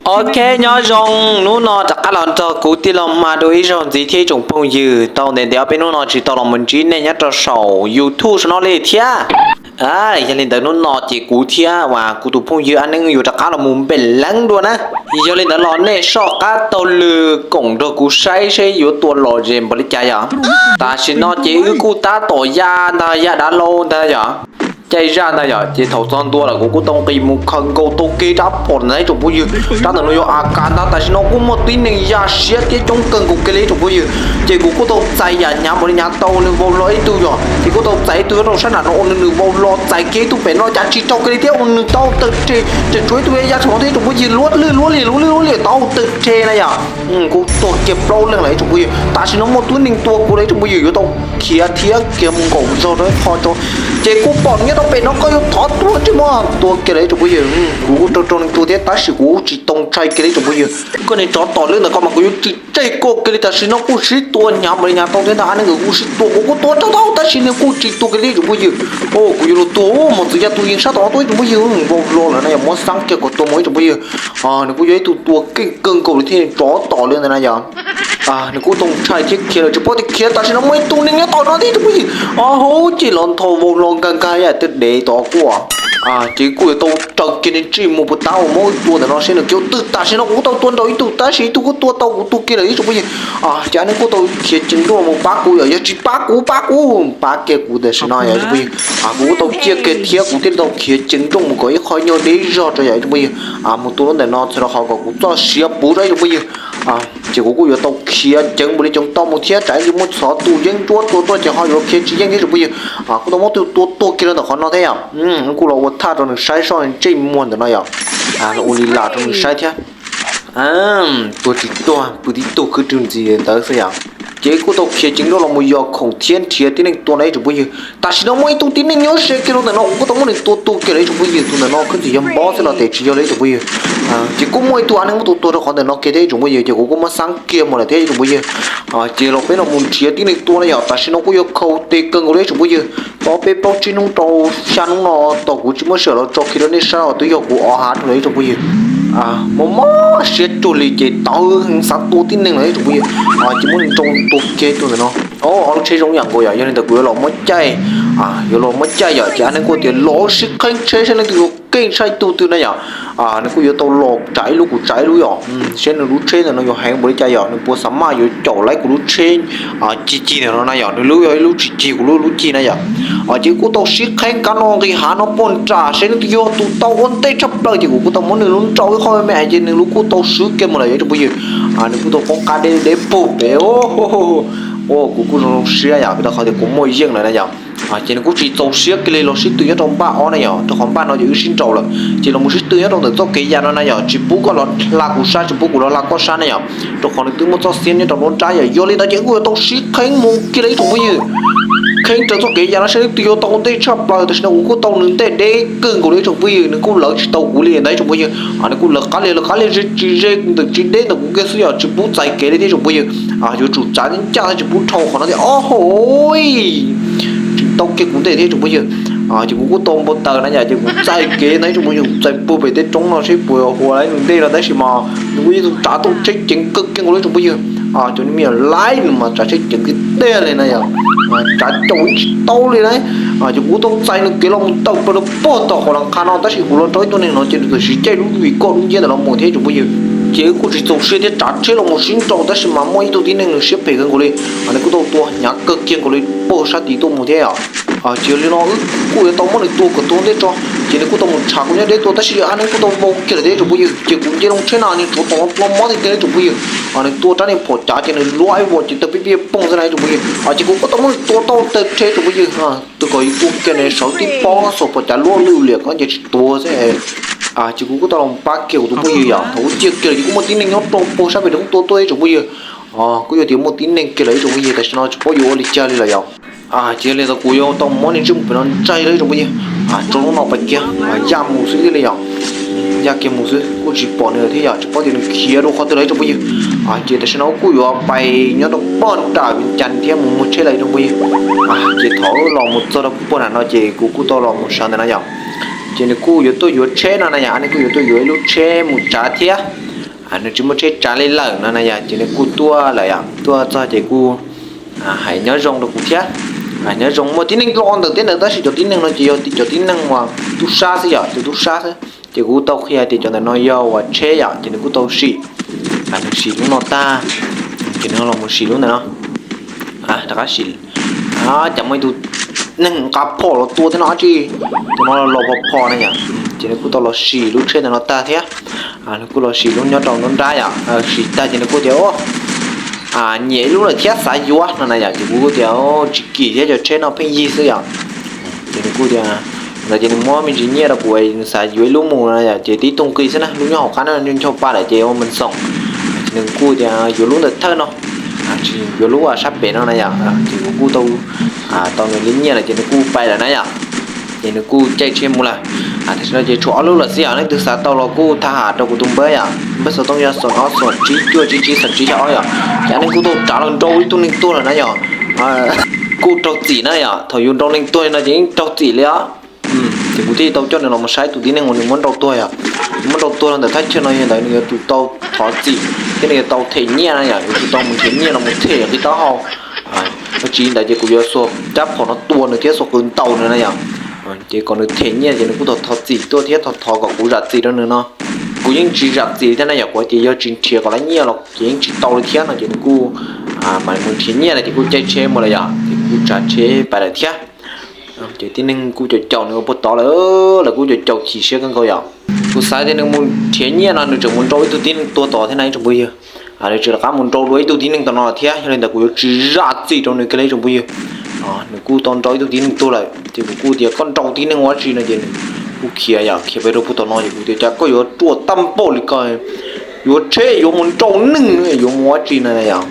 Ok, nyob zoo, hnub no rov qab los nrog kuv tij laug Hma dua ib zaug ntxiv thiab ib tsoom phooj ywg. Tau ntev ntev peb hnub no tsis tau los mus ntsib nej nyob rau saum YouTube saum no li thiab. Yog li ntawd hnub no ces kuv thiab uas kuv tus phooj ywg Ab Neeb yuav rov qab los mus npem leeb dua na. Yog li ntawd los nej soj qab taug lw koom nrog kuv saib seb yuav tua los ze npaum li cas yom. Tam sim no ces wb kuj tab tom ya ntag, ya dav hlau ntag yom. Caij zaj ntag yom, ces thaum txog ntua lawm kuv kuj tau nqis mus khaws nkaus tau kiag rab phom ntawd ib tsoom phooj ywg. Rab ntawm no yog A K ntag, tam sim no kuj muaj tib neeg ya siab thiab coob kawg nkaus kiag li ib tsoom phooj ywg. Ces kuv kuj tau txais yam hnyav npaum li hnyav tau nws vau hlo ib tug yom, ces kuj tau txais ib tug nyob rau sab nram no ua nws nws vau hlo, txais kiag ib tug pem no cas tsis raug kiag li thiab ua nws tau tawg rhe, tseem tshuav ib tug ya thaum no thiab ib tsoom phooj ywg, luab lwj luab liam luab lwj luab liam tau tawg rhe na yom. Kuv tuag kiag plaub leeg lawm ib tsoom phooj ywg. Tam sim no muaj tib neeg tua kuv lawm ib tsoom phooj ywg, yuav tau khiav thiab kiag mus nkaum zog rau ib qho tso. Ces kuj pom nws nyob rau pem no, koj yuav thov tua ntsej muag, tua kiag lawm ib tsoom phooj ywg. Kuv kuj raug raug nws tua thiab tab sis kuv tsis tau ntshai kiag li ib tsoom phooj ywg. Koj niag tsov tom lwb ntawm koj mas kuv yuav tsis tseg koj kiag li. Tam sim no kuj sib tua hnyav npaum li hnyav tau thiab ntag, nws nkawd kuj sib tua, kuv kuj tua raug tau tab sis nws kuj tsis tua kiag li ib tsoom phooj ywg. Kuv yuav luag tua mos txwv ya tus yees sab tom no tuaj ib tsoom phooj ywg, vau hlo lawm na yom, muab xab kiag kom tua mus ib tsoom phooj ywg. Nws kuj yog ib tug tua keej kawg nkaus li thiab tsov tom lwb ntawd na yom. Nws kuj tau ntshai thiab khiav lawm tsis paub tias khiav, tam sim no muaj ib tug neeg nyob tom no thiab ib tsoom phooj ywg. Ob hauv ces los ntho vau hlo nkag nkag yam twb dev tod kuj. Ces kuj yuav tau raws kiag nws ntsej muag puas tab uas muab wb tua ntawm no seb nws khiav twg. Tam sim no kuv kuj tau tua nraum ib tug tab sis ib tug kuj tua tau kuv tus kiag lawm ib tsoom phooj ywg. Ces Ab Neeb kuj tau khiav ceev nrooj mus pab kuv yom, yog tsis pab kuv, pab kuv, pab kiag kuv tam sim no yom ib tsoom phooj ywg. Kuv kuj tau ciaj kiag thiab kuv thiaj li tau khiav ceev nrooj mus kom ib qho nyuag deb zog rau yom ib tsoom phooj ywg. Mus tua lub ntawm no txhawm rau qhov kom kuv txoj siav puv rau ib tsoom phooj ywg. Ces kuv kuj yuav tau khiav ceev npaum li ceev tau mus thiab tsam ib ntsis muaj txhov tus yeeb ncuab tua tuaj ces ho yuav khiav tsis yeej thiab tsoom phooj ywg. Kuj tau muab tus tua tuag kiag rau ntawm qhov no thiab yom. Kuj los ua thaj rau nws saib soj ntsej muag ntawm no yom. Los ua li las rau nws saib thiab. Tuag tsis tuag pw tib tug khwb rwg ntxiv ntawd xwb yom. Ces kuj tau khiav ceev nrooj los mus yos khoom thiab nrhiav tib neeg tua na ib tsoom phooj ywg. Tam sim no muaj ib tug tib neeg nyob ze kiag rau ntawm no, kuv kuj tau muab nws tua tuag kiag lawm ib tsoom phooj ywg. Tus ntawm no khwb txim yog npob xwb los tes tsis yog li ib tsoom phooj ywg. Ces kuj muaj ib tug Ab Neeb muab tua tuag rau qhov ntawm no kiag thiab ib tsoom phooj ywg, ces kuv kuj muab xab kiag mus lawm thiab ib tsoom phooj ywg. Ces los peb los mus nrhiav tib neeg tua na yom. Tam sim no kuj yuav khaus tes kawg nkaus li ib tsoom phooj ywg. Tau peb plaub tsib hnub rau xya hnub no tos kuv tsis muaj sij hawm los tso kiag rau nej saib os, twb yog kuv o hav rau lawm ib tsoom phooj ywg. Mob mob siab cuag li ces tawv heev xav tua tib neeg lawm ib tsoom phooj ywg. Ces muab nws nrau tua kiag tus ntawm no. Ob lub tsheb zoo yam nkaus yom, yog li ntawd kuv yuav los muab caij, yuav los muab caij yom, ces Ab Neeb kuj tias los sib qheeb tsheb saib leej twg yuav keej tshaj tug twg na yom. Nws kuj yuav tau los tsav ib lub kuv tsav ib lub yom, saib nws lub tsheb ntawm no yuav heev npaum li cas yom, nws puas xav maj yuav caum laib kuv lub tsheb cig cig ntawm no na yom, nws lub yog ib lub tsis cig kuv lub lub cig na yom. Ces kuj tau sib qheeb kav no nqis hav no puag nram saib leej twg yog tus tau ua ntej tshaj plaws, ces kuv kuj tau muab nws lub nrau ib qho me me ces nws lub kuj tau swb kiag mus lawm yom ib tsoom phooj ywg. Nws kuj tau poob qab deb deb puag pem. Kuv kuj zoo zoo siab yom, vim rau qhov tias kuv muaj yeej lawm na yom. Ces nws kuj tsis txaus siab kiag li los sib tw nyob rau npaj ob na yom, rau qhov npaj no ces wb sib nraus lawm, ces los mus sib tw nyob rau ntawm txoj kev ya no na yom, tsis pub koj los hla kuv sab, tsis pub kuv los hla koj sab na yom, rau qhov nws twb muaj txoj xiab nyob rau nruab nrab yom. Yog li ntawd ces wb kuj yuav tau sib qheeb mus kiag li ib tsoom phooj ywg. Qheeb raws txoj kev ya no saib leej twg yuav tau ntej tshaj plaws, tam sim no kuv kuj tau nws ntej deb kawg nkaus li ib tsoom phooj ywg, nws kuj lawv tsis tau kuv li ntag ib tsoom phooj ywg. Nws kuj lawv qab li lawv qab li ze tsis ze ntawm tsis deb ntawm kuv kiag xwb yom, tsis pub txais kev li thiab ib tsoom phooj ywg. Yuav tsum txav ncaj thiab tsis pub dhau qhov no thiab ob hauv. Tseem tau kiag kuv ntej thiab ib tsoom phooj ywg. Ces kuv kuj tau npau taws na yom, ces kuv txais kev na ib tsoom phooj ywg, kuv txais puag pem tej roob no seb puas hua laib nws ntej no tab sis mas nws kuj yeej tau tsav tau tsheb ceev kawg kiag nkaus li ib tsoom phooj ywg. Cov me nyuam laib nws mas tsav tsheb ceev tiag tiag li na yom, tsav caum tsis tau li na. Ces kuv kuj tau txais nws kev los mus tawm plaws rau puag tom qhov las qha no tab sis kuv los rau ib tug neeg no ces nws txawm siv caij lub vim koj lub nciab ntawm no mus thiab ib tsoom phooj ywg. Ces wb kuj tsis txaus siab thiab tsav tsheb los mus sib nraus tab sis mas muaj ib tug tib neeg nws siab phem kawg nkaus li, nws kuj tau tua hnyav kawg kiag nkaus li puag sab tid tuaj mus thiab yom. Ces yog li no wb kuj yuav tau muab nws tua kom tuag ntej tso. Ces nws kuj tau mus tshav kuv nyob deb tua tab sis Ab Neeb kuj tau vau kiag lawm thiab ib tsoom phooj ywg, ces kuv nce loo tsheb na nws tshuav tom no tua mob tiag tiag ib tsoom phooj ywg. Nws tua rab niag phom cav ces nws luab ib vuag ces tawg pij piaj poog xwb na ib tsoom phooj ywg. Ces kuv kuj tau muab nws tua tau tawg rhe ib tsoom phooj ywg. Tus kom yus tua kiag ne sawv tib pob xwb, phom cav luab lwj liam ko ces tsis tuag xwb. Ces kuv kuj tau los pab kiag kuv tus phooj ywg yom, thaum kuv ciaj kiag lawm ces kuj muaj tib neeg nyob rau puag sab pem roob tua tuaj ib tsoom phooj ywg. Kuj yog tias muaj tib neeg kiag lawm ib tsoom phooj ywg, tam sim no tsis paub yuav ua li cas li lawm yom. Ces yog li ntawd kuv yuav tau muab nws ntsej muag pem no ntsaig lawm ib tsoom phooj ywg. Tso lub no pais kiag, ya mus xwb thiaj li yom. Ya kiag mus xwb kuj tsis pom nws lawm thiab yom, tsis paub tias nws khiav rau qhov twg lawm ib tsoom phooj ywg. Ces tam sim no kuj yuav pais nyob rau pog nram Vias Cas thiab mus muag tsheb lawm ib tsoom phooj ywg. Ces thaum los mus txog rau pog nram no ces kuv kuj tau los mus sawv ntawm no yom. Ces nws kuj yuav tuaj yuav tsheb no na yom, nws kuj yuav tuaj yuav ib lub tsheb mus tsav thiab. nws tsis muaj tsheb tsav li lawm no na yom, ces nws kuj tuaj lawm yom, tuaj txog ces kuj hais nyob zoo rau kuv thiab. Nyob zoo, muaj tib neeg los ntawm teb ntawd tab sis cov tib neeg no ces yog cov tib neeg uas tub sab xwb yom, cov tub sab xwb. Ces kuv kuj tau qhia tias cov ntawm no yog uas tsheb yom, ces nws kuj tau sim, nws sim lub no tag, ces nws los mus sim lub ntawm no rov qab sim. Cas muaj ib tug neeg nqa phom los tua thiab no dab tsi, tus no los los pom phom na yom, ces nws kuj tau los sim lub tsheb ntawm no tag thiab. Nws kuj los sim lub nyob rau nruab nrab yom, sim tag ces nws kuj tias, nyiam ib lub lawm thiab xav yuav no na yom, ces kuv kuj tias, tsis kim thiab, cov tsheb no pheej yig xwb yom. Ces nws kuj tias, ntawd ces nws muab me ntsis nyiaj rau kuv, nws xav yuav ib lub mus no yom, ces tib tug nqi xwb na, lub nyob hauv qab no nco ncho pa lawm ces ua npawg xoom. Ces nws kuj tias yuav lub ntawm thawj no, tsis yuav lub sab pem no na yom, ces kuv kuj tau, tau nws li nyiaj lawm ces nws kuj pais lawm na yom. Ces nws kuj caij tsheb mus lawm. Tam sim no ces tshuav ob lub lawm xwb yom, leej twg xav tau los kuj thaj ham rau kuv tus npawb yom, npawb xov tooj yog xoom ob xoom tsib cuaj tsib tsib xoom tsib xya ob yom. Ces nej kuj tau rov los nrau ib tug neeg tuag lawm na yom. Kuj raug txim na yom, thaum yus nrau neeg tuag li no ces yeej raug txim li os. Ces kuv thiaj tau coj nws los mus saib tus tib neeg uas nws muab nrau tuag yom. Nws muab nrau tuag los ntawm thaj chaw no yog ntawd nws yuav tsum tau thov txim thiab nws yuav tau them nyiaj na yom, yuav tsum tau mus nrhiav nyiaj los mus them nqi taub hau. Yog tsis li ntawd ces kuv yuav xuas rab phom no tua nws thiab xuas qws ntaus nws na yom. Ces kom nws them nyiaj ces nws kuj thov thov txim tuaj thiab thov thov kom kuv zam txim rau nws no. Kuv yeej tsis zam txim thiab na yom, kuv tias yog tsis nrhiav kom lawv nyiaj los ces yeej tsis tau li thiab no ces nws kuj mam mus nrhiav nyiaj na ces kuj caij tsheb mus lawm yom, ces kuv kuj tsav tsheb pais lawm thiab. Ces tib neeg kuj caum caum nws ua puag tod lawm, lawv kuj caum caum chim siab kawg nkaus yom. Kuv xav tias nws mus nrhiav nyiaj no nws tseem mus nrau ib tug tib neeg tuag tod thiab na ib tsoom phooj ywg. Nws tseem rov qab mus nrau dua ib tug tib neeg tom no thiab, yog li ntawd kuv yuav tsis zam txim rau nws kiag li ib tsoom phooj ywg. Nws kuj tau nrau ib tug tib neeg tuag lawm ces kuv kuj tias koj nrau tib neeg ua dab tsi no ces nws kuj khiav yom, khiav pem rau puag tom no ces kuv tias cas koj yuav ruam tag npaum li ko, yuav tsheb yuav mus nrau neeg yuav mus ua dab tsi no yom.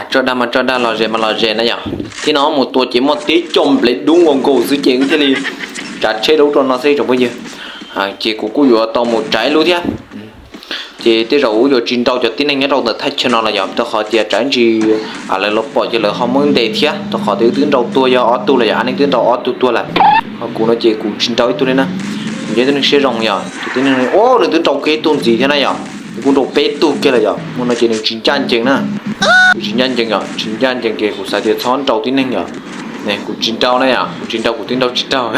Tso dag mas tso dag, los ze mas los ze na yom. Thib no mus tua ces muaj tib co nplev dub nkaus nkaus xwb ces wb thiaj li tsav tsheb rau ub rau no xwb tsoom phooj ywg. Ces kuv kuj yuav tau mus tsav ib lub thiab. Ces tej zaum wb yuav tsis nrau cov tib neeg nyob rau ntawm thaj chaw no los yom, rau qhov tias tsam ntsis lawv los pom ces lawv ho muab wb ntes thiab, rau qhov tias wb twb nrau tuag yog ob tug lawm yom, nej twb nrau ob tug tuag lawm. Ho kuv no ces kuv tsis nrau ib tug li na. Kuv yog ib tug neeg siab zoo yom, ces tib neeg, o, nws twb nrau kiag ib tug ntxiv thiab na yom. Nws kuj nrau peb tug kiag lawm yom, mus no ces nws tsis ncaj ncees na. Kuv tsis ncaj ncees yom, tsis ncaj ncees ces kuv xav tias txhob nrau tib neeg yom. Kuv tsis nrau na yom, kuv tsis nrau, kuv twb nrau tsis raug.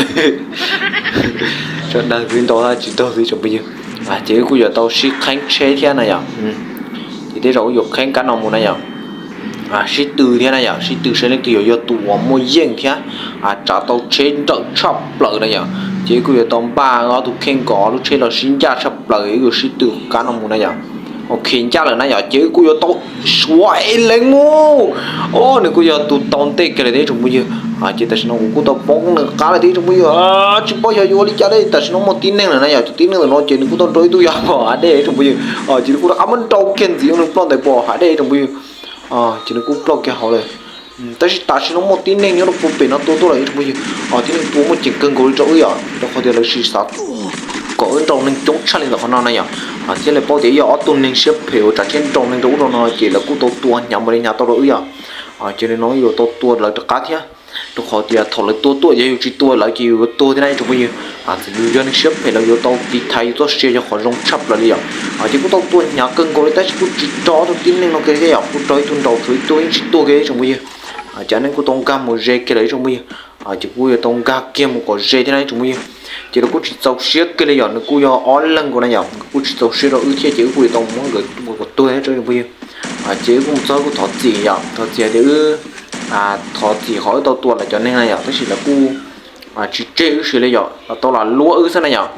Tso dag twb nrau tsis raug xwb tsoom phooj ywg. Ces wb kuj yuav tau sib qheeb tsheb thiab na yom. Ces tej zaum wb yuav qheeb kab no mus na yom. Sib tw thiab na yom, sib tw saib leej twg yuav yog tus uas muaj yeej thiab tsav tau tsheb nrawm tshaj plaws na yom. Ces wb kuj yuav tau npaj ob tug kheej kom lub tsheb los sib ncaj tshaj plaws, wb yuav sib tw kab no mus na yom. Ok, ncaj lawm na yom, ces wb kuj yuav tau suav es lees mus. O, nws kuj yog tus tau ntej kiag lawm thiab tsoom phooj ywg. Ces tam sim no kuv kuj tau poob nws qab lawm thiab tsoom phooj ywg. Tsis paub xyov yuav ua li cas li, tam sim no muaj tib neeg lawm na yom, cov tib neeg ntawm no ces nws kuj tau nrau ib tug yav pom hav dej tsoom phooj ywg. Ces nws kuj rov qab muab nrau kiag ntxiv nws ploj ntawm pom hav dej tsoom phooj ywg. Ces nws kuj ploj kiag hauv lawm. Tab sis tam sim no muaj tib neeg nyob rau puag pem no tua tuaj lawm tsoom phooj ywg. Tib neeg tua muaj ceem kawg nkaus li rau wb yom, rau qhov tias lawv sis xav kom wb nrau neeg coob tshaj li ntawm qhov no na yom. Thiab lawv paub tias yog ob tug neeg siab phem uas tsav tsheb nrau neeg rau ub rau no ces lawv kuj tau tua hnyav npaum li hnyav tau rau wb yom. Ces li no wb yuav tau tua lawv rov qab thiab, rau qhov tias thaum lawv tua tuaj yog yus tsis tua lawv ces yus yuav tuag thiab na tsoom phooj ywg. Txawm yus yog neeg siab phem los yuav tau tiv thaiv yus txoj sia yog qhov zoo tshaj plaws li yom. Ces kuj tau tua hnyav kawg nkaus li tab sis kuj tsis raug ob tug tib neeg no kiag thiab yom, kuj raug ib tug nraud tshuav ib tug yeej tsis tuag kiag tsoom phooj ywg. Ces nej kuj tau nkag mus ze kiag lawm tsoom phooj ywg. Ces kuj yuav tau nkag kiag mus kom ze thiab na tsoom phooj ywg. Ces lawv kuj tsis txaus siab kiag li yom, nws kuj yog ob leeg nkaus na yom, nkawd kuj tsis txaus siab rau wb thiab ces wb kuj yuav tau muab nkawd tua kom tuag thiab tsoom phooj ywg. Ces wb kuj mus txog kuj thov txim yom, thov txim hais tias wb thov txim qhov wb tau tua lawv cov neeg na yom, tab sis lawv kuj tsis tseg wb siav li yom, los tau lam luab wb xwb na yom.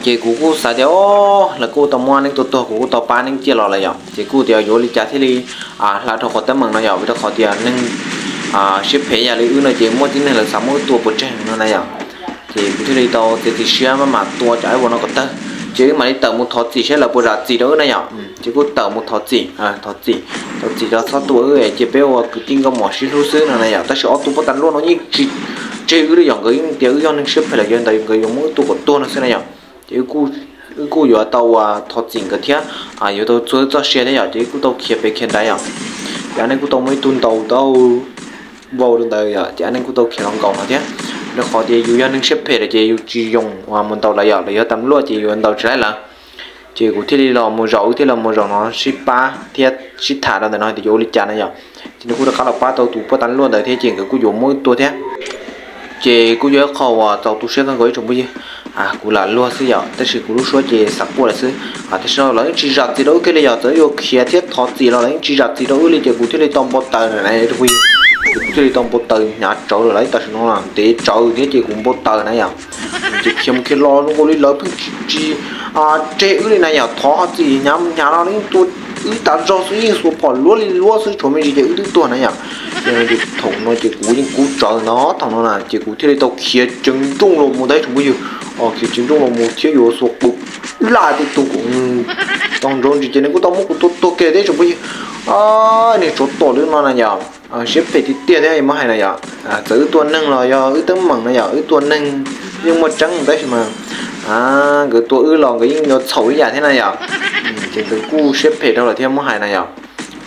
Ces kuv kuj xav tias o, lawv kuj tau muab neeb tua tuag, kuv kuj tau pab neeb ciaj los lawm yom, ces kuj tias yuav ua li cas thiaj li hla dhau qhov teeb meem no yom, vim rau qhov tias neeg siab phem yam li wb no ces muaj tib neeg lawv xav muab wb tua puas tseg no na yom. Ces kuv thiaj li tau txiav txim siab maj mam tua cov ib vuag no kom tawg, ces wb mam li tawm mus thov txim saib lawv puas zam txim rau wb na yom. Ces kuj tawm mus thov txim, thov txim, thov txim rau txhob tua wb, cia peb ua kwv tij nkauj mom sib hlub xwb no na yom. Tab sis ob tug poj tas luaj no yeej tsis tseg wb li yom, nkawd yeej tias wb yog neeg siab phem lawm, yog li ntawd nkawd yuav muab wb tua kom tuag no xwb na yom. Ces wb kuj yuav tau thov txim nkawd thiab, yuav tau txhua txoj sia thiab yom, ces wb kuj tau khiav pem khiav nrad yom. Ces nej kuj tau muaj ib tug ntaus tau vau rau ntawd yom, ces nej kuj tau khiav los nkaum no thiab. Rau qhov tias yus yog neeg siab phem lawm ces yus tsis yoo mus ntaus lawv yom, lawv yog tas luaj ces yus ntaus tsis laib lawv. Ces kuv thiaj li los mus zaum, wb thiaj los mus zaum no sib pab thiab sib tham rau ntawm no tias yuav ua li cas na yom. Ces nws kuj rov qab los pab tau tus poj tas luaj ntawd thiab ces nkawd kuj yuav muab wb tua thiab. Ces kuj yog ib qho uas txaus tu siab kawg nkaus ib tsoom phooj ywg. Kuv lam luag xwb yom, tab sis kuv lub suab ces xav quaj lawm xwb. Tiam sis no lawv yeej tsis zam txim rau wb kiag li yom, txawm yuav khiav thiab thov txim los lawv yeej tsis zam txim rau wb li ces kuv thiaj li tau npau taws na. Ces kuv thiaj li tau npau taws hnyav tsawv lawm, tam sim no ntev tsawv thiab ces kuv npau taws na yom. Ces khiav mus khiav los zoo nkaus li lawv pheej tsis tseg wb li na yom, thov txim hnyav mus hnyav los yeej tua wb tas zog xwb, yeej xuas phom luab li luab xwb, tshuav me ntsis ces wb twb tuag na yom. Ces thaum no ces kuv yeej kub tsawv ntag thaum no na ces kuv thiaj li tau khiav ceev nrooj los mus ntag tsoom phooj ywg. Khiav ceev nrooj los mus thiab yuav xuas qws laj tej tug kuv tau ntsoov ntsis ces nws kuj tau muab kuv tua tuag kiag thiab tsoom phooj ywg. Niag tsov tom lub no na yom, siab phem tiag tiag thiab muab hais na yom. Txawm wb tua neeg los yog wb teeb meem na yom, wb tua neeg yeej muaj tseeb tab sis mas nkawd tua wb los nkawd yeej yuav txhaum ib yam thiab na yom. Ces nkawd kuj siab phem dhau lawm thiab muab hais na yom.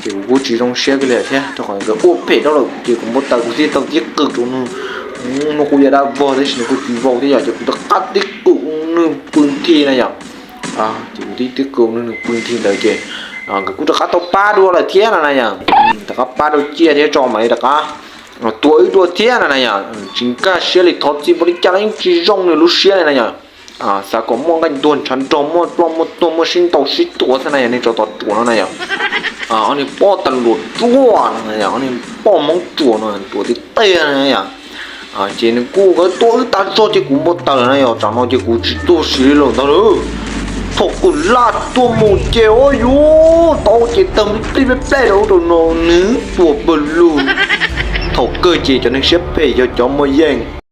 Ces kuv kuj tsis zoo siab kiag li thiab rau qhov nkawd ua phem dhau lawm ces kuv npau taws kuv thiaj tau tib qws rau nws. No kuv yam dab vog tab sis nws kuj tsis vau thiab yom, ces kuv rov qab tib qws nws pw nthi na yom. Ces kuv tib tib qws nws pw nthi ntawd ces nkawd kuj rov qab tau pab dua lawm thiab no na yom. Rov qab pab dua ciaj thiab tso mam li rov qab tua wb dua thiab no na yom. Tsis nkag siab li, thov txim npaum li cas los yeej tsis zoo nws lub siab li na yom. Xav kom muaj nqaij ntuag ntshav nrog muaj ploj muaj tuag muaj sib ntaus sib tua xwb na yom, niag tsov tom ruam no na yom. Ob niag poj tas luam ruam no na yom, ob niag poj hmoob ruam no ruam tib teg na yom. Ces nws kuj nkawd tua wb tas zog ces kuv npau taws lawm na yom, tsam no ces kuv tsis tuag siv li lawm ntag lauj. Thaum kawg laj tuaj mus ces ua yuv tau ces tawg plij plij plej plej rau ub rau no, nws tua pawg lug. Thaum kawg ces cov neeg siab phem yog cov muaj yeej.